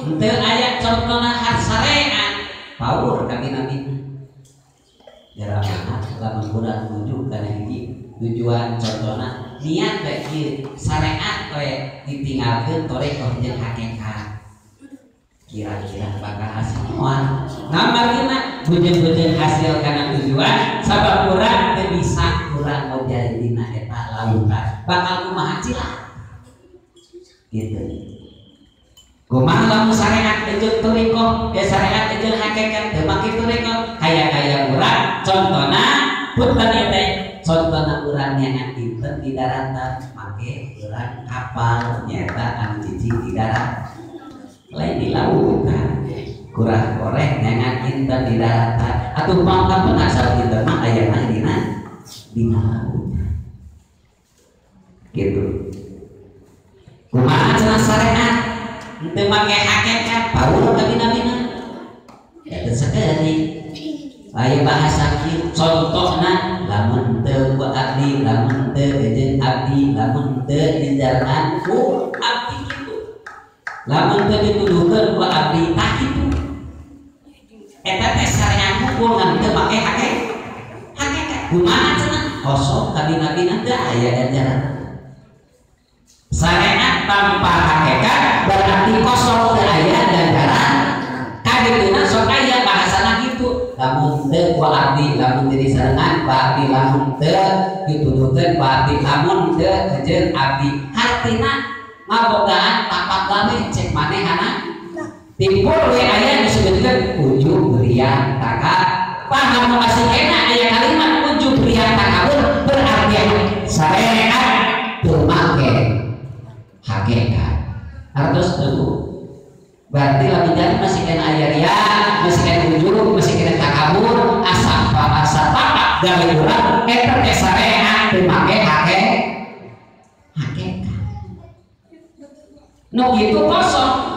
Henteu aya contona syariat paur ka bina-bina. Jarang lamun urang nuju kana hiji tujuan contona niat we kieu syariat we ditinggalkeun thoriqoh jeung hakikat. Kira-kira bakal hasil moal. Ngamargina bujeng-bujeng hasil kana tujuan sabab urang teu bisa urang ngojay dina eta lautan. Bakal kumaha cilah? Gitu. Kumaha lamun syariat jeung thoriqoh, ya syariat jeung hakikat teu make thoriqoh, kaya-kaya urang contona punten ieu teh contona urang nyangan dinten di daratan make urang kapal nyaeta anu cicing di darat lain di lautan kurang koreh nyangan inten di daratan atuh pangkapan asal inten mah ayana dina dina lautan gitu. Kumaha cenah syariat henteu make hakikat paur ka bina-bina ya teu sakedeung. Aya bahasa kieu contohna lamun teu ku abdi lamun teu jeung abdi lamun teu dijalankan ku abdi kitu lamun teu dituduhkeun ku abdi tah kitu eta teh syariat hukum ngan teu make hakikat kumaha cenah kosong ka bina-bina teu aya ganjaran. Syariat tanpa hakikat berarti kosong teu aya ganjaran. Kadituna sok aya bahasana kitu lamun teu ku abdi lamun diri sarengan ku abdi lamun teu dituduhkeun ku abdi lamun teu jeung abdi hartina ngabogaan tapak gawe cek manehana timpul we aya disebutkeun ujub riya taka paham masih kena aya kalimat ujub riya takabur berarti syariat teu make hakikat hartos teu. Berarti lamun jadi masih kena aya riya masih kena ujub masih kena takabur asa asa tapak gawe urang eta teh syariat teu make hakikat nu kitu kosong.